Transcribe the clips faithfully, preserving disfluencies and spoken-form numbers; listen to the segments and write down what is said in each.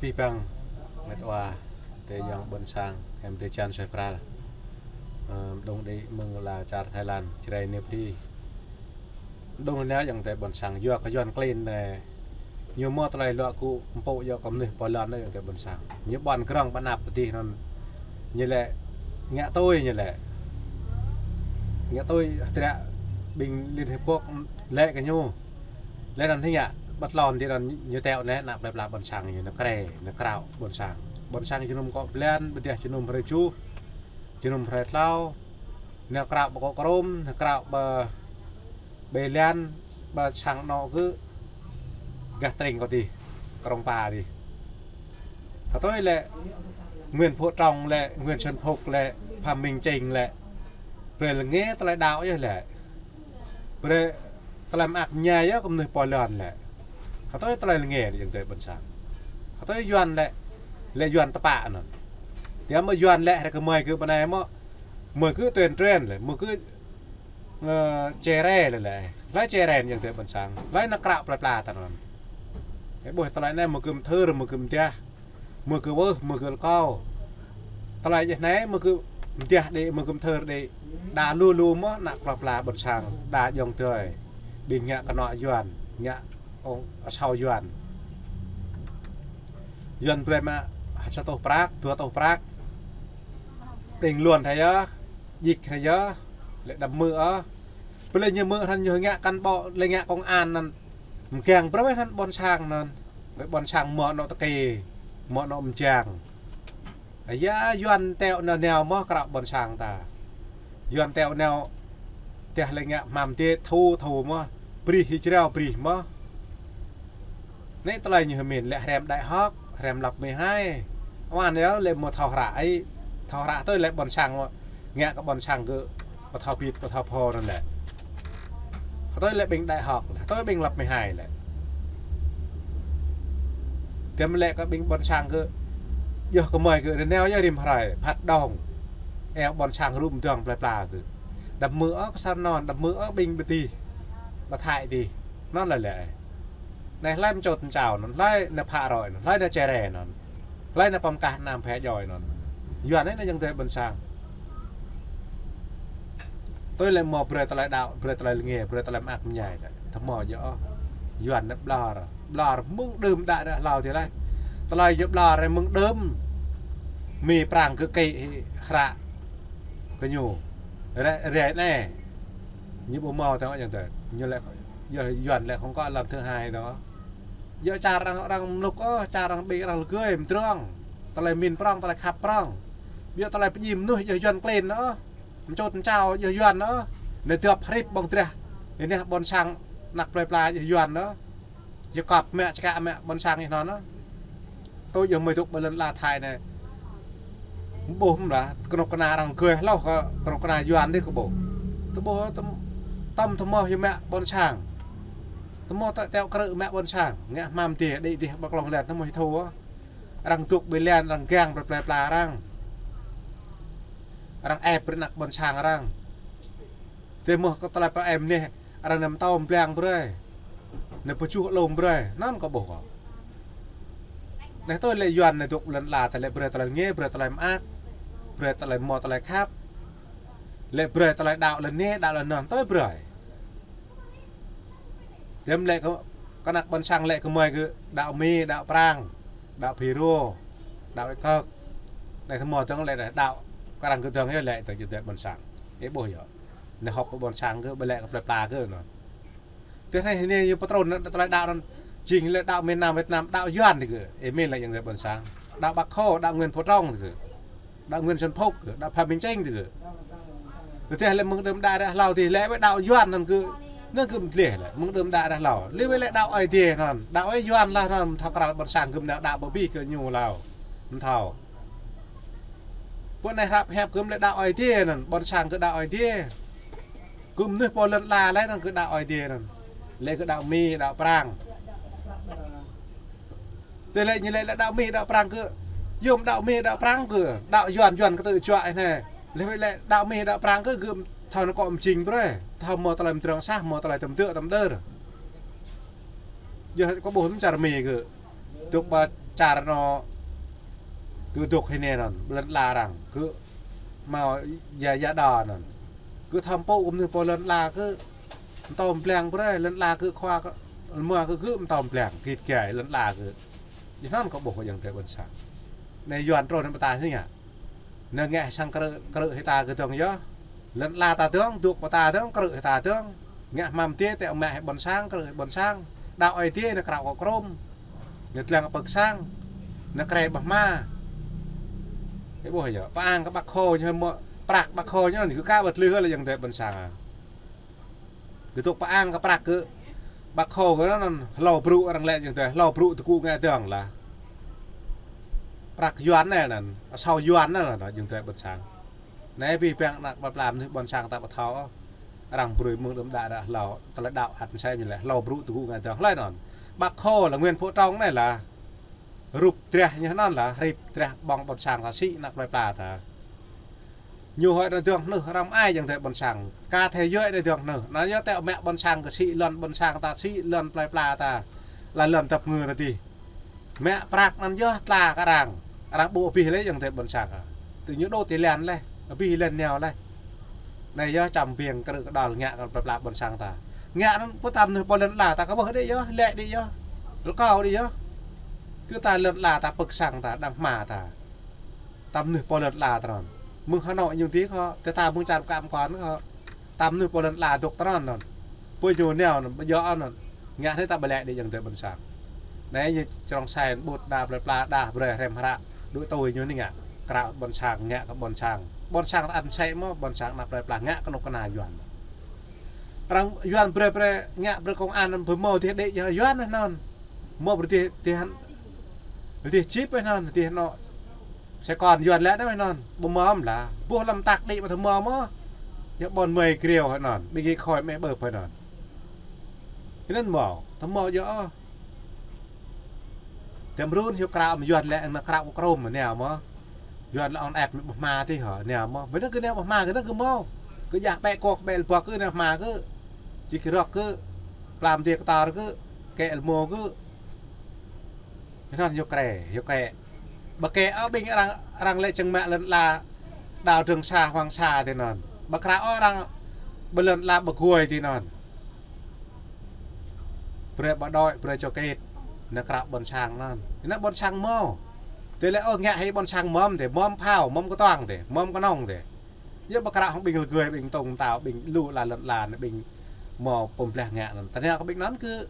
Abih bang met wa, adơi ayŏng ƀôn sang, em adơi čan suaih pral. Ơ, mơđung đĭ mơ̆ng ala čar Thái Lan, Jrai Nêbri. Mơđung anai ayŏng adơi ƀôn sang, yua kơ Yuan klin anai, ñu mơ̆ tơlơi luă gŭ mpŭ yua kơ mơnuih pô lŏn anai ayŏng adơi ƀôn sang. Ñu ƀuăn grŏng ƀơi anăp adih anŭn, ñu lĕ ngă tui ñu lĕ. Ngă tui hơdră ƀing Liên Hiệp Quốc lĕ kơ ñu. Lĕ anŭn hĭ ngă, ƀơi tlôn adih anŭn ñu teo anai, ană plơi pla ƀôn sang ñu, nao krê, nao krao ƀôn sang. Ƀôn sang jơnum kŏ blan, ƀơdah jơnum hrơi juh, jơnum hrơi tlâo, nao krao ƀơi kŏ krôm, nao krao ƀơi ƀơi lan, ƀơi sang anŏ gơ̆, gah tring kơ adih, Krông Pa adih. Hơtơi lĕ Nguyễn Phú Trọng lĕ, Nguyễn Xuân Phúc lĕ, Phạm Minh Chính lĕ. Brơi lĕ ngă tơlơi đaŏ yơh lĕ. Brơi tơlơi mơak mơñai yơh kơ mơnuih pô lŏn lĕ. Hơtơi tơlơi lĕ ngă ayŏng adơi ƀôn sang. Hơtơi Yuan lĕ, lĕ Yuan tơpă anŭn. Tơdah mơ̆ Yuan lĕ hrơi kơ mơi gơ̆ ƀơi anai mơ̆, mơi gơ̆ tuyên truyền lĕ, mơi gơ̆, ơ, čere lĕ lĕ. Hlơi čere ayŏng adơi ƀôn sang. Hlơi nao krao plơi pla ta anŭn. Ơ, ƀuh tơlơi anai mơi gơ̆ mơthưr, mơi gơ̆ mơdah. Mơi gơ̆ wơh, mơi gơ̆ lơkâo. Tơlơi djơ̆ anai, mơi gơ̆ mơdah đĭ, mơi gơ̆ mơthưr đĭ. Đa lu lu mơ̆ ană plơi pla ƀôn sang, đa ayŏng adơi. Ƀing ngă kơnŏ Yuan, ngă ong asâo Yuan. Yuan brơi mă sa rơtuh prăk, dua rơtuh prăk. Đing luôn thai yơh, djik thai yơh, lĕ đăm mơ̆ ôh. Pơlĕ ñu mơ̆ hrăn ñu ngă kăn ƀô̆, lĕ ngă công an anŭn. Mơgang brơi hrăn ƀôn sang anŭn. Ƀơi ƀôn sang mơ̆ anŏ tơkê, mơ̆ anŏ mơjang. Ơ yă, Yuan teo nao nao mơ̆ krao ƀôn sang ta. Yuan teo nao, tơdah lĕ ngă hmam dêh thu thu mơ̆, brih hĭ jrao brih mơ̆. Anai tơlơi ñu hơmĭn lĕ hrăm đại học, hrăm lăp mười hai. Oan yơh lĕ mơ̆ thâo hră ai, thâo hră tui lĕ ƀôn sang mơ̆. Ngă kơ ƀôn sang gơ̆ pơthâo bit, pơthâo pho anŭn lĕ. Hơtơi lĕ ƀing đại học lĕ, hơtơi ƀing lăp mười hai lĕ. Tơdah lĕ kơ ƀing ƀôn sang gơ̆, yơh kơ mơi gơ̆ rơneo yơh rĭm hrơi, phat đŏng. Ơ ƀôn sang rŭm dŏng plơi pla gơ̆. Đăm mơ̆ ôh kơ sar anŭn, đăm mơ̆ ôh ƀing ƀơi adih, ƀơi Thái adih. Anŭn lĕ lĕ. Anai hlơi mơčôt mơčao anŭn, hlơi nao phă roi anŭn, hlơi nao čere anŭn. Hlơi nao pơm kah anăm phe djoi anŭn. Yuan anai nao ayŏng adơi ƀôn sang. Tui lĕ mơ̆ brơi tơlơi đaŏ, brơi tơlơi lĕ ngă, brơi tơlơi mơak mơñai. Tơmơ̆ yơh. Yuan anai ƀlŏr. Ƀlŏr mơ̆ng đưm đă đă hlâo adih lĕ. Tơlơi yơh ƀlŏr mơ̆ng đưm. Mi Prang gơ̆ kĭ hĭ hră kơ ñu. Rĕ, rĕ anai. Ñu ƀu hmâo tơ̆ng ayŏng adơi. Ñu lĕ, yơh Yuan lĕ không có lần thứ hai tơ̆ng. Yơh čar arăng, arăng mluk ôh, čar arăng ƀing arăng lơgơi mdrŏng. Tơlơi min prŏng, tơlơi khăp prŏng. Yơh tơlơi pơdjai mơnuih yơh Yuan klin ôh. Mơčôt mơčao yơh Yuan ôh. Anai dŏp hrip ƀơ̆ng drah. Anai ƀôn sang ană plơi pla yơh Yuan ôh. Yơh kŏp mă čơkă mă ƀôn sang yơh anŭn ôh. Tui yơh mơi dŏ ƀơi lŏn ala Thái anai. Ƀuh mơ̆ lah, kơnuk kơna arăng gơi hloh kơ kơnuk kơna Yuan adih kơ ƀuh. Tơƀuh tơm, tơm tơmơ̆ yơh mă ƀôn sang. Tơmơ̆ tơ̆ teo krư̆ mă ƀôn sang. Ngă hmam dêh, đĭ dêh ƀơi klông lĕ tơmơ̆ yơh thu ôh. Arăng dŏ ƀơi lan, arăng gang brơi plơi pla arăng. Arăng ĕp brơi ană ƀôn sang arăng. Tơmơ̆ kơ tơlơi pơ-ĕp anai, arăng nao mơtâo blang brơi. Nao pơjuh alum brơi, anŭn kơ ƀuh kơ. Anai tui lĕ Yuan anai dŏ lŏn ala ta lĕ brơi tơlơi ngă, brơi tơlơi mơak, brơi tơlơi mơ̆ tơlơi khăp, lĕ brơi tơlơi đaŏ lŏn anai, đaŏ lŏn anŭn, tui brơi. Tơm lĕ kơ, kơ ană ƀôn sang lĕ kơ mơi gơ̆ đaŏ Mi, đaŏ Prang, đaŏ Phi Rô, đaŏ Ê Kơk. Anai tơmơ̆ tơ̆ng lĕ đaŏ, kơ arăng gơ̆ tơ̆ng yơh lĕ tơ̆ng jơdĕt ƀôn sang. Ơ ƀuh yơh. Anai hŏk kơ ƀôn sang gơ̆, ƀơi lĕ kơ plơi pla gơ̆ anŭn. Tơdah anai, anai ñu pơtrŭn tơlơi đaŏ anŭn, jing lĕ đaŏ miền Nam Việt Nam, đaŏ Yuan adih gơ̆. Ơ mĭn lĕ ayŏng adơi ƀôn sang. Đaŏ Bác Hồ, đaŏ Nguyễn Phú Trọng adih gơ̆. Đaŏ Nguyễn Xuân Phúc gơ̆, đaŏ Phạm Minh Chính adih gơ̆. Tơdah lĕ mơ̆ng đưm đă đă hlâo adih lĕ wơ̆t đaŏ Yuan anŭn gơ̆, anŭn gơ̆ mơdleh lĕ, mơ̆ng đưm đă đă hlâo. Lĕ wơ̆t lĕ đaŏ Ơi Adai anŭn, đaŏ Ơi Yuan lah anŭn, thâo krăn ƀôn sang gơ̆ nao đaŏ ƀơi ƀing gơ̆ ñu hlâo. Mơ̆ thâo. Pơ anai hrăp hiăp gơ̆ lĕ đaŏ Ơi Adai anŭn, ƀôn sang gơ̆ đaŏ Ơi Adai. Gơ̆ mơnuih pô lŏn ala lĕ anŭn gơ̆ đaŏ Ơi Adai anŭn. Lĕ gơ̆ đaŏ Mi, đaŏ Prang. Tơdah lĕ ñu lĕ, lĕ đaŏ Mi, đaŏ Prang gơ̆. Yôm đaŏ Mi, đaŏ Prang gơ̆. Đaŏ Yuan, Yuan kơ tơ̆ juă anai. Lĕ wơ̆t lĕ đaŏ Mi, đaŏ Prang gơ̆, gơ̆ thâo nao kŏ mơjing brơi. Thâo mơ̆ tơlơi mdrŏng sah, mơ̆ tơlơi tơm dơ̆, tơm đơr. Yơh kơ ƀuh mơ̆ čar Mi gơ̆. Dŏ ƀơi Čar anŭn kơ dŏ hĭ anŭn, lŏn ala arăng kơ hmâo ia ia đa anŭn. Kơ thâo pô kơ mơnuih pô lŏn ala kơ mơtâo blang brơi, lŏn ala kơ khua kơ lmua kơ gơ̆ mơtâo blang, git gai lŏn ala kơ. Jih anŭn kâo ƀuh kơ ayŏng adơi ƀôn sang. Anai Yuan trô anai pơtă hĭ ngă. Anai ngă sang krư̆, krư̆ hĭ ta kơ dơ̆ng yơh. Lŏn ala ta dơ̆ng, dŏ pơ ta dơ̆ng, krư̆ hĭ ta dơ̆ng. Ngă hmam dê, tĕ mă hĭ ƀôn sang, krư̆ hĭ ƀôn sang. Đaŏ Ơi Adai anai krao kơ krôm. Anai lăng pơ̆k sang. Anai krĕ ƀah hma. Hĭ ƀuh yơh, pơang kơ Bác Hồ ñu hmâo, prăk Bác Hồ ñu anŭn, kơ ka ƀu tlưh lĕ ayŏng adơi ƀôn sang ah. Kơ dŏ pơang kơ prăk kơ Bác Hồ kơ anŭn, hlâo brŭ arăng lĕ ayŏng adơi, hlâo brŭ tơgŭ ngă dơ̆ng lah. Prăk Yuan anai anŭn, asâo Yuan anŭn lah ayŏng adơi ƀôn sang. Anai abih bang ană plơi pla mơnuih ƀôn sang ta ƀu thâo. Arăng brơi mơ̆ng đưm đă đă hlâo, tơlơi đaŏ ăt mơsĕ ñu lĕ, hlâo brŭ tơgŭ ngă dơ̆ng hlơi anŭn. Bác Hồ lah Nguyễn Phú Trọng anai lah. Rup drah ñu anŭn lah, hrip drah ƀơ̆ng ƀôn sang ta sĭ ană plơi pla ta. Ñu hơi anai dơ̆ng hnưh arăng ai ayŏng adơi ƀôn sang. Ka thê yơh anai dơ̆ng hnưh. Anŭn yơh tĕ mă ƀôn sang kơ sĭ lŏn ƀôn sang ta sĭ lŏn plơi pla ta. Lah lŏn dăp ngư ta dih. Mă prăk anŭn yơh tla kơ arăng. Arăng ƀu abih lĕ ayŏng adơi ƀôn sang ah. Tơ ñu đôč ti lăn lĕ. Abih lăn nao lĕ. Anai yơh čăm biêng krư̆ kơdŏl ngă kơ plơi pla ƀôn sang ta. Ngă anŭn pơtăm mơnuih pô lŏn ala ta kơ ƀuh đĭ yơh, lĕ đĭ yơh. Rơkâo đĭ yơh. Kơ ta lŏn ala ta pơ̆k sang ta, đang hma ta. Tăm mơnuih pô lŏn ala tơnăn. Mơ̆ng Hà Nội ñu dih kơ, tơ ta mơ̆ng čar pơkă pơkŏn kơ. Tăm mơnuih pô lŏn ala dŏ tơnăn anŭn. Pô ñu nao anŭn, ƀu djơ̆ anŭn. Ngă anai ta ƀu lĕ đĭ ayŏng adơi ƀôn sang. Anai ñu črông sai ƀut đa plơi pla đa brơi hrăm hră. Đuaĭ tui ñu anai ngă. Krao ƀôn sang, ngă kơ ƀôn sang. Ƀôn sang ta ăt mơsĕ mơ̆, ƀôn sang ană plơi pla ngă kơnuk kơna Yuan. Arăng Yuan brơi brơi, ngă brơi công an anŭn ƀu hmâo dih đĭ yơh Yuan anŭn. Hmâo brơi dih, dih, dih čip anŭn, dih anŏ. Sài Gòn Yuan lĕ anŭn. Ƀu hmâo mơ̆ lah. Ƀuh lăm tăk đĭ ƀu thâo hmâo mơ̆. Yơh ƀôn mơi kriu anŭn. Ƀing gih khôi mĕ ƀơ̆p anŭn. Anŭn hmâo. Thâo hmâo yơh ôh. Tơm run hiu krao mơ̆ Yuan lĕ anŭn krao kơ krôm mơ̆ nao mơ̆. Yuan lĕ ŏng ĕp mĕ ƀah hma dih hŏ, nao mơ̆. Ƀơi anŭn kơ nao ƀah hma, kơ anŭn kơ hmâo. Kơ jah ƀĕ kŏk ƀĕ lơbŏk kơ nao hma kơ. Čih kơ rŏk kơ. Plam dih kơtor kơ. Kĕ lmô kơ. Anŭn hiu krĕ, hiu kĕ. Ƀu kĕ ôh ƀing arăng, arăng lĕ čang mă lŏn ala đao Trường Sa, Hoàng Sa tui anŭn. Ƀu krao ôh arăng ƀơi lŏn ala ƀu guai tui anŭn. Brơi bộ đội, brơi cho kĕt. Anai krao ƀôn sang anŭn. Anai ƀôn sang hmâo. Tui lĕ ôh ngă hĭ ƀôn sang mơ̆m dih, mơ̆m phao, mơ̆m kơtuang dih, mơ̆m kơnong dih. Yơh ƀu krao hăng ƀing lơgơi, ƀing tông tao, ƀing lu ala lŏn ala anai, ƀing hmâo pơm blah ngă anŭn. Tơnă kơ ƀing anŭn kơ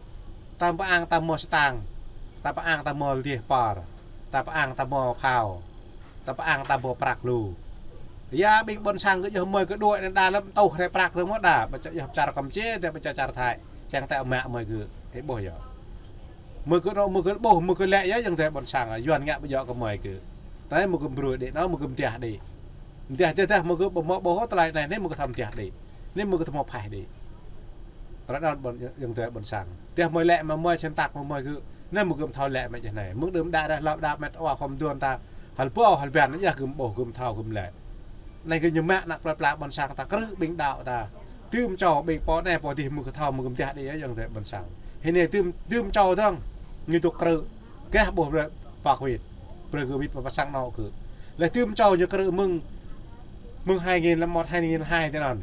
ta pơang ta hmâo stang, ta pơang ta hmâo dih pơr, ta pơang ta hmâo phao, ta pơang ta hmâo prăk lu. Yơh ƀing ƀôn sang kơ yơh mơi kơ đuaĭ anai đa lăm tuh rai prăk tơ mơ̆ đa, ƀu čă yơh čar Kampuchia, tơ ƀu čă čar Thái, čang tơ mă mơi kơ, hĭ ƀuh yơh. Mơi kơ anŏ, mơi kơ ƀuh, mơi kơ lĕ yơh ayŏng adơi ƀôn sang, Yuan ngă ƀu djơ̆ kơ mơi kơ. Anai mơi kơ brơi đĭ, anai mơi kơ mơdah đĭ. Mơdah, dah, dah, mơi kơ ƀu hmâo ƀuh tơlơi anai, anai mơi kơ thâo mơdah đĭ. Anai mơi kơ thâo hmâo phaih đĭ. Tơlơi anŭn ƀôn ayŏng adơi ƀôn sang. Dah mơi lĕ mă mơi čen tăk mă mơi kơ. Anai mơi kơ thâo lĕ mă čeh anai. Mơ̆ng đưm đă dah lăp đă mĕt wa khŏm duôn ta. Hăl ƀuh, hăl ƀiă anai yơh kơ ƀuh, kơ thâo, kơ lĕ. Anai kơ ñu mă ană plơi pla ƀôn sang ta krư̆ ƀing đaŏ ta. Tơm čô ƀing pô anai pô dih mơi kơ thâo mơi kơ mơdah đĭ ayŏng adơi ƀôn sang. Hĭ anai tơm, tơm čô dơ̆ng. Ñu dŏ krư̆. Gah ƀuh brơi pơk wĭt. Brơi gơ̆ wĭt pơ pơ sang anŏ gơ̆. Lĕ tơm čô ñu krư̆ mơ̆ng, mơ̆ng hai nghìn lẻ một, hai nghìn lẻ hai tui anŭn.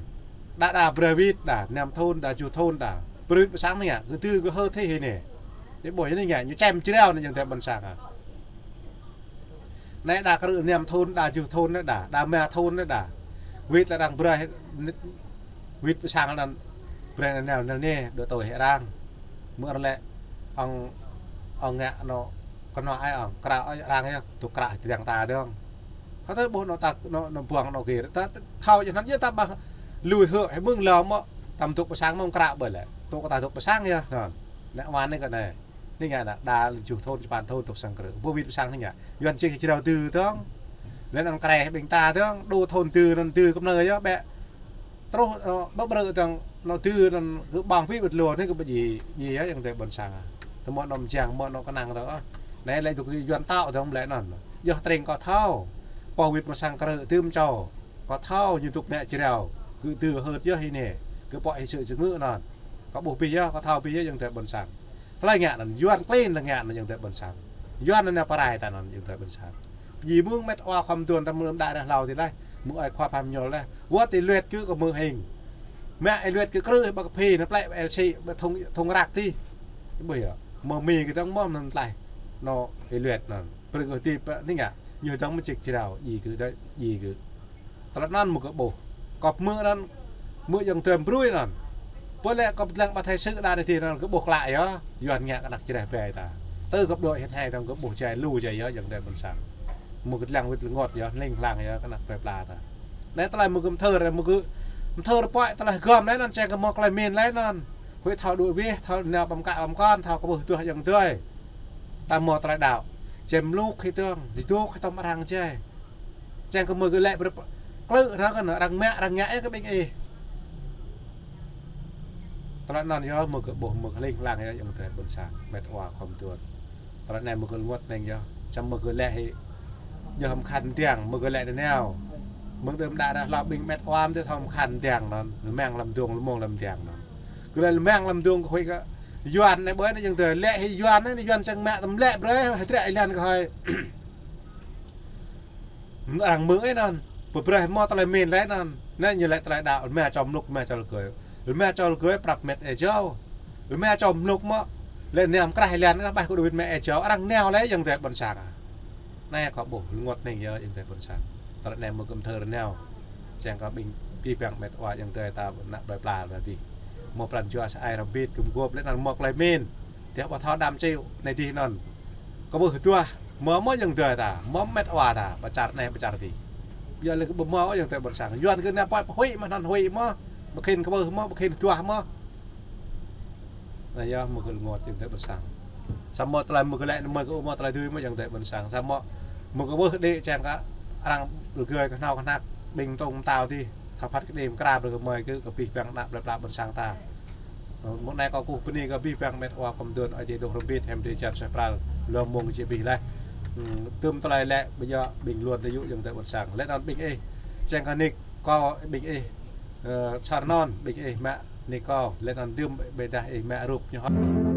Đa đa brơi wĭt đa, năm thôn đa, juh thôn đa. Brơi wĭt pơ sang anai ngă, gơ̆ tŭ gơ̆ hơt hĭ anai. Tơ ƀuh anai ngă, ñu čem jrao anai ayŏng adơi ƀôn sang ah. Anai đa krư̆ năm thôn đa, juh thôn anai đa, đa rơma thôn anai đa. Wĭt lĕ arăng brơi, wĭt pơ sang anŭn brơi anai nao, nao anai, đuaĭ tui hĭ arăng. Mơ̆ arăng lĕ, ŏng, ŏng ngă anŏ, kơnŏ ai ŏng, krao ai arăng yơh, tŭ krao hĭ tơdang ta dơ̆ng. Hơtơi ƀuh anŏ ta, anŏ, anŏ buang anŏ gir. Ta, ta, thâo yơh anŭn yơh ta ƀă lui hơ̆, hĭ mơ̆ng lâo mơ̆, tăm dŏ pơ sang mơ̆ng krao ƀơi lĕ. Tŭ kơ ta dŏ pơ sang yơh, anŭn. Anai wan anai kơ anai. Anai ngă anai, đa juh thôn, čơpăn thôn dŏ sang krư̆. Ƀu wĭt pơ sang anai ngă. Yuan čih jrao dư dơ̆ng. Lĕ anŭn krĕ ƀing ta dơ̆ng, đô thôn dư anŭn dư kơ mơnơi yơh, ƀĕ. Truh, ơ, ƀă brơi dơ̆ng, anŏ dư anŭn gơ̆ ƀơ̆ng wĭt wĭt lu, anai gơ̆ ƀu djơ̆, djơ̆ yơh ayŏng adơi ƀôn sang ah. Tơ mơ̆ anŏ mơjang, mơ̆ anŏ kơnang tơ ah. Anai lĕ dŏ kơ Yuan tao dơ̆ng lĕ anŭn. Yơh tring kâo thâo. Pô wĭt mơ̆ng sang krư̆, tơm čô. Kâo thâo ñu dŏ mă jrao. Gơ̆ dư hơt yơh hĭ anai. Gơ̆ pŏk hĭ sơ̆ jơngư̆ anŭn. Kâo ƀuh abih yơh, kâo thâo abih yơh ayŏng adơi ƀôn sang. Hlơi ngă anŭn, Yuan klin lĕ ngă anŭn ayŏng adơi ƀôn sang. Yuan anŭn nao pơrai ta anŭn, ayŏng adơi ƀôn sang. Pơjing mơ̆ng met wa khŏm tuan ta mơ̆ng đa rah hlâo tih laih. Mơ̆ng ơi khua pham ñol laih. Wơ̆t ih luet kơ kơ mơ̆ng hing. Mă ih luet kơ krư̆ ih ƀă kơ phi, nao plĕ ƀă L C, ƀă thŭng, thŭng răk tih. Ƀuh yơh. Mơ̆ mi kơ tơ̆ng mơ̆ anŭn tlaih. Nao ih luet anŭn. Prơ̆k kơ tih pơ anai ngă. Ñu tơ̆ng mơ̆ čik črao. Ji kơ đơi, ji kơ. Tơlơi anŭn mơ̆ kơ ƀuh. Kơ mơ̆ anŭn, mơ̆ ayŏng adơi brui anŭn. Pơ lĕ kơ pơdlăng ƀă thai sư đa anai tih anŭn kơ ƀuh klă yơh. Yuan ngă kơ anăk čreh ƀai ta. Tơ kơ pơđuaĭ hĭt hai tơ̆ng kơ ƀuh jai lu jai yơh ayŏng adơi ƀôn sang. Mơ̆ kơ dlăng wĭt rơngot yơh, hling hlang yơh kơ anăk plơi pla ta. Anai tơlơi mơ̆ kơ mơthơr, mơ̆ kơ mơthơr pơpă tơlơi hơgŏm laih anŭn, čang kơ mơ̆ tơlơi min laih anŭn. Huĭ thâo đuaĭ wih, thâo nao pơm kă pơm kon, thâo kơ ƀuh tuah ayŏng adơi. Ta mơ̆ tơlơi đaŏ. Čem mluk hĭ tơ̆ng, ih dŏ hĭ tơ̆ng arăng jai. Čang kơ mơ̆ kơ lĕ brơi klư̆ anŭn kơ arăng mă, arăng ngă yơh kơ ƀing ih. Tơlơi anŭn yơh mơ̆ kơ ƀuh mơ̆ kơ hling hlang yơh ayŏng adơi ƀôn sang, met wa khŏm tuan. Tơlơi anai mơ̆ kơ rơngot anai yơh. Samơ̆ mơ̆ kơ lĕ hĭ. Yơh hăm khăn tiang, mơ̆ kơ lĕ đơ nao. Mơ̆ng đưm đă đa hlâo ƀing met wa mơ̆ tơl hăm khăn tiang anŭn. Lơmang lăm dŏng, lơmong lăm tiang anŭn. Kơ lĕ lơmang lăm dŏng kơ huĭ kơ Yuan anai ƀơi anai ayŏng adơi. Lĕ hĭ Yuan anai, Yuan čang mă tơ̆m lĕ brơi, hơdră ih lăng kơ hơi. Arăng mơ̆ ih anŭn, pơbrơi mơ̆ tơlơi min laih anŭn. Anai ñu lĕ tơlơi đaŏ, rơma čô mluk, rơma čô rơgơi. Rơma čô rơgơi prăp met ih jâo. Rơma čô mluk mơ̆, lĕ niam krah ih lăng kơ ƀah kơ đuaĭ wĭt mă ih jâo. Arăng nao laih ayŏng adơi ƀôn sang. Anai kơ ƀuh, rơngot anai yơh ayŏng adơi ƀôn sang. Tơlơi anai mơ̆ kơ mơthơr nao. Čang kơ ƀing pih păng met wa ayŏng adơi ta anăk plơi pla ta dih. Mơ̆ pran jua sa ai rơbit kơ mơgup lĕ anŭn mơ̆ tơlơi min. Tih ƀă thâo đam čeo, anai dih anŭn. Kơ ƀuh tuah. Mơ̆ mơ̆ ayŏng adơi ta, mơ̆ met wa ta, pơčar anai pơčar dih. Yua lĕ kơ ƀu mơ̆ ayŏng adơi ƀôn sang. Yuan kơ nao pơhuĭ mơ̆, anŭn huĭ mơ̆, ƀu khĭn kơ ƀuh mơ̆, ƀu khĭn tuah mơ̆. Anai yơh mơ̆ kơ rơngot ayŏng adơi ƀôn sang. Samơ̆ tơlơi mơ̆ kơ lĕ, mơ̆ kơ ƀu mơ̆ tơlơi dưi mơ̆ ayŏng adơi ƀôn sang. Samơ̆ mơ̆ kơ ƀuh đĭ čang kơ arăng rơgơi kơ hnâo kơ hnăk ƀing tông tao dih. Thâo phat kơ đĭ mơkra brơi kơ mơi kơ kơ pih păng anăk plơi pla ƀôn sang ta. Mơ̆ng anai kâo kơkuh bơni kơ pih păng met wa khŏm tuan, ơi Adai dŏ hrŏm hơbĭt, hiam drơi jăn suaih pral, lŏm mông či abih laih. Tơm tơlơi lĕ, ƀơi yơh ƀing luôn tơyŭ ayŏng adơi ƀôn sang. Lĕ anŭn ƀing ih, čang kơ nik kâo ƀing ih, ơ, čar anŭn ƀing ih mă nik kâo, lĕ anŭn dưm ƀơi dah ih mă rup ñu hŏ.